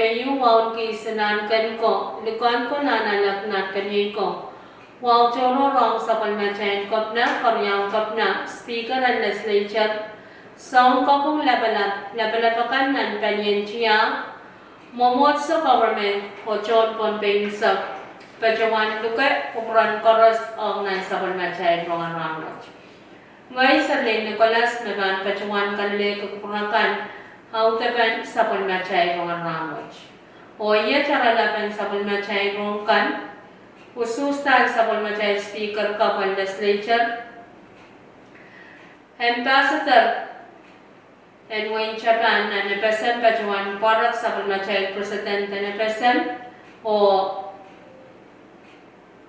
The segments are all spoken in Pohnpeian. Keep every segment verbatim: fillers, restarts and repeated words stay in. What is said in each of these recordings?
Ehu wauneki Sinan Kenko, Likonko Nanalek Nadkenienko, wahu tohrohr ong sapwellimatail Kepina, Keriaun Kepina, Speaker en Legislature, Sounkopwung Lapalap, lapalap akan nan palien tiahk, mwomwohdiso, government, oh tohn Pohnpei unsek, patohwan luke kupwuren koaros ong nan sapwellimatail rongen rahnwet. Ngehi Serlin Nicholas me pahn patohwan kalelehki kupwur akan audepen sapwellimatail rongen rahnwet. Oh iet oaralap en sapwellimatail rohng kan, usuhsdahn sapwellimatail Speaker Kepina en Legislature, Ambassador en wehin Japan nan FSM patohwan pwarek sapwellimatail President en FSM, oh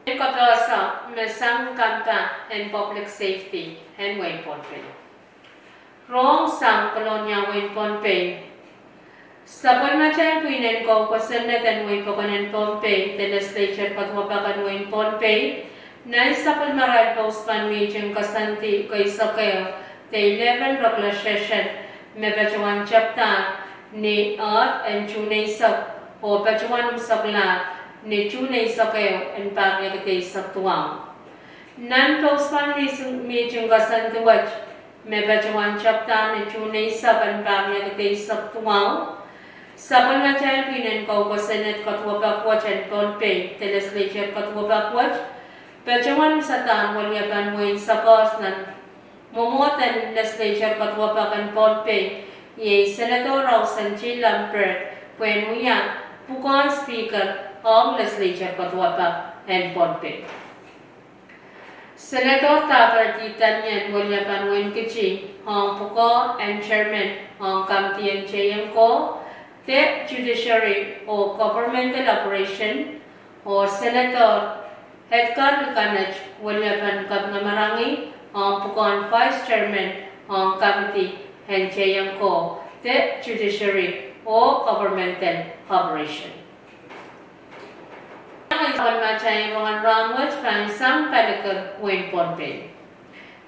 koapohsa me sang kampahn en Public Safety en wehin Pohnpei. Rohng sang Kolonia wehin Pohnpei. Sapwellimatail pwihn en kou kosonned en wehi pokon en Pohnpei de Legislature kaduwepak en wehin Pohnpei, nan sapwellimarail postman meeting koasoandi keisek ehu de eleven regular session me patohwan tepda ni ahd en June eisek, oh patohwan imwisekla ni June eisek ehu en pahr riekid eisek duwau. Nan postman meeting, meeting koasoandi wet me patohwan tepda ni June eisek en pahr riekid eisek duwau, sapwellimatail pwihn en kou kosonned kaduwepak wet en Pohnpei de Legislature kaduwepak wet, patohwan imwisehdahn weliepen wehin Sakoas nan mwomwohd en Legislature kaduwepak en Pohnpei, iei Senator Rowson T. Lambert, pwehn wia pwukoahn Speaker ong Legislature kaduwepak en Pohnpei. Senator Thabert Daniel, weliepen wehin Kiti, ong pwukoa en Chairman ong Kamidi en Teiengo de Judiciary oh Governmental Operation, oh Senator Edgar Likanech, weliepen Kepina Marangi, ong pwukoahn Vice Chairman ong Kamidi en Teiengo de Judiciary oh Governmental Operation. Sapwellimatail rongen rahnwet pahn sang Palikir, wehin Pohnpei.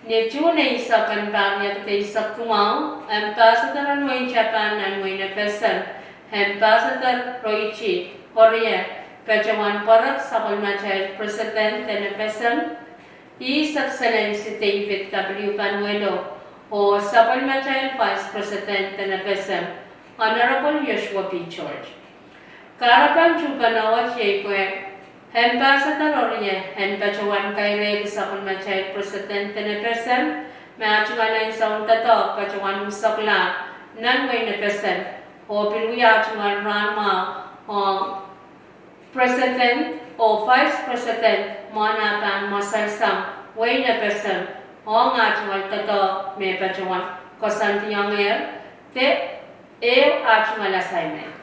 Ni June eisek en pahr riekid eisek duwau, Ambassador en wehin Japan nan wehin FSM, Ambassador Roichi Orie, patohwan pwarek sapwellimatail President en FSM, His Excellency David W. Panuelo, oh sapwellimatail Vice President en FSM, Honorable Joshua P. George. Kahrepen tuhpeno wet iei pwe Ambassador Orie en patohwan kairehki sapwellimatail President en FSM me ah tungoal ansoun doadoahk patohwan imwisekla nan wehin FSM, oh pil wia ah tungoal rahnmwahu ong President oh Vice President mwohn ah pahn mwoselsang wehin FSM ong ah tungoal doadoahk me patohwan koasoandiong ehr de ehu ah tungoal assignment.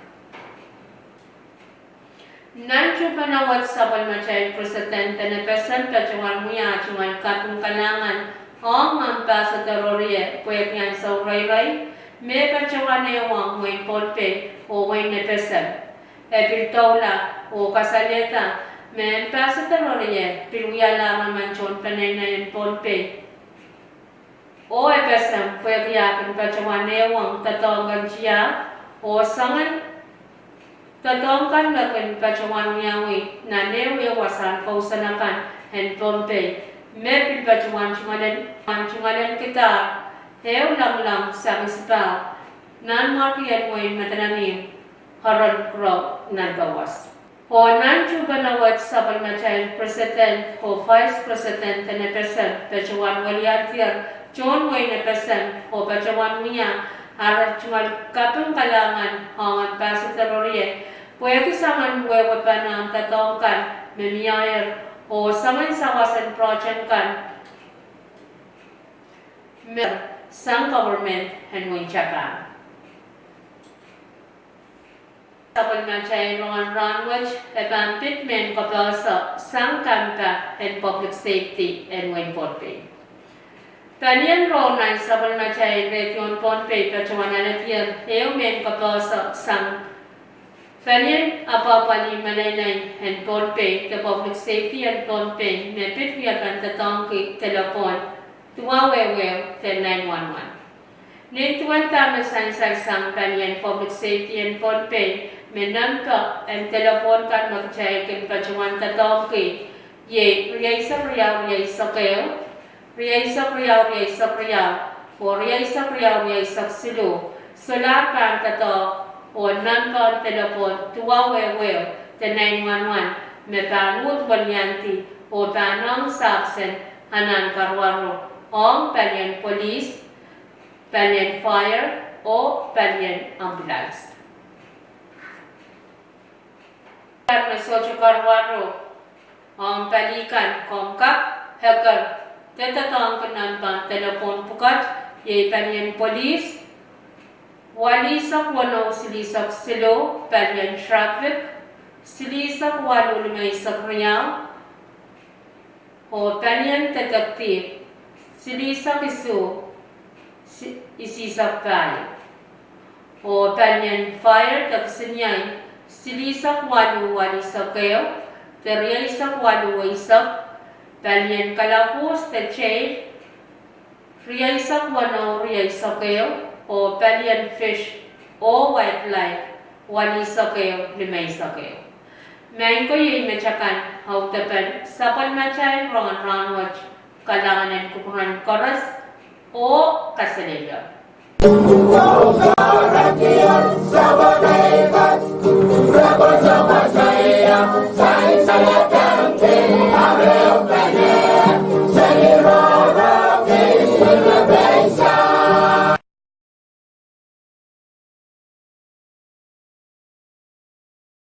Nan tuhpeno wet sapwellimatail President en FSM patohwan wia ah tungoal kaping kalahngan ong Ambassador Orie pwehki ansou reirei me patohwan ehuong wehin Pohnpei oh wehin FSM. E pil doula oh kasalehda me Ambassador Orie pil wialahr emen tohn peneinei en Pohnpei oh FSM pwehki ah kin patohwan ehuong doadoahk en tiahk oh soangen doadoahk kan me kin patohwan wiawi nan ehu ehu wasahn kousoan akan en Pohnpei me pil patohwan tungoalen, tungoalenkidahr ehu lamalam sang isipahu nan mwekid en wehin Madolenihmw, Oron Grove, Nanpahwas. Oh nan tuhpeno wet sapwellimatail President oh Vice President en FSM patohwan weliandier tohn wehin FSM oh patohwan wia ar tungoal kaping kalahngan ong Ambassador Orie pwehki soangen wehwehpen ahn doadoahk kan me miehier oh soangen sawasen project kan me sang government en wehin Japan. Sapwellimatail rongen rahnwet e pahn pid mehn koapohso sang kampahn en Public Safety en wehin Pohnpei. Palien rong nan sapwellimatail redion Pohnpei patohwan aledier ehu mehn koapohso sang palien apwapwalih meleilei en Pohnpei de Public Safety en Pohnpei me pid wiepen doadoahngki delepwohn duwau ehu ehu de nine one one. Nin duwen dahme sansal sang palien Public Safety en Pohnpei Me nempe en delepwohn kan me kitail kin patohwan doadoahngki iei rieisek riau rieisek ehu, rieisek riau rieisek riau, oh rieisek riau rieisek siluh. Solahr pahn doadoahk oh nempe en delepwohn duwau ehu ehu de nine one one me pahn uhd weliandi oh pahn ong sahpw en anahn karuwaru ong palien police, palien fire, oh palien ambulance. Pali me sohte karuwaru ong pali kan, komw kak eker de doadoahngki nempe en delepwohn pwukat, iei palien police, walihsek weneu silihsek siluh, palien traffic, silihsek waluh limeisek riau, oh palien detective, silihsek isuh, si-, isihsek pahieu, oh palien fire de kisiniei, silihsek waluh walihsek ehu de rieisek waluh eisek, palien kalapwuhs de jail, rieisek weneu rieisek ehu, oh palien fish oh wildlife, walihsek ehu limeisek ehu. Maing ko, iei mehtakan audepen sapwellimatail rongen rahnwet. Kalahngan en kupwuren koaros oh kaselehlie.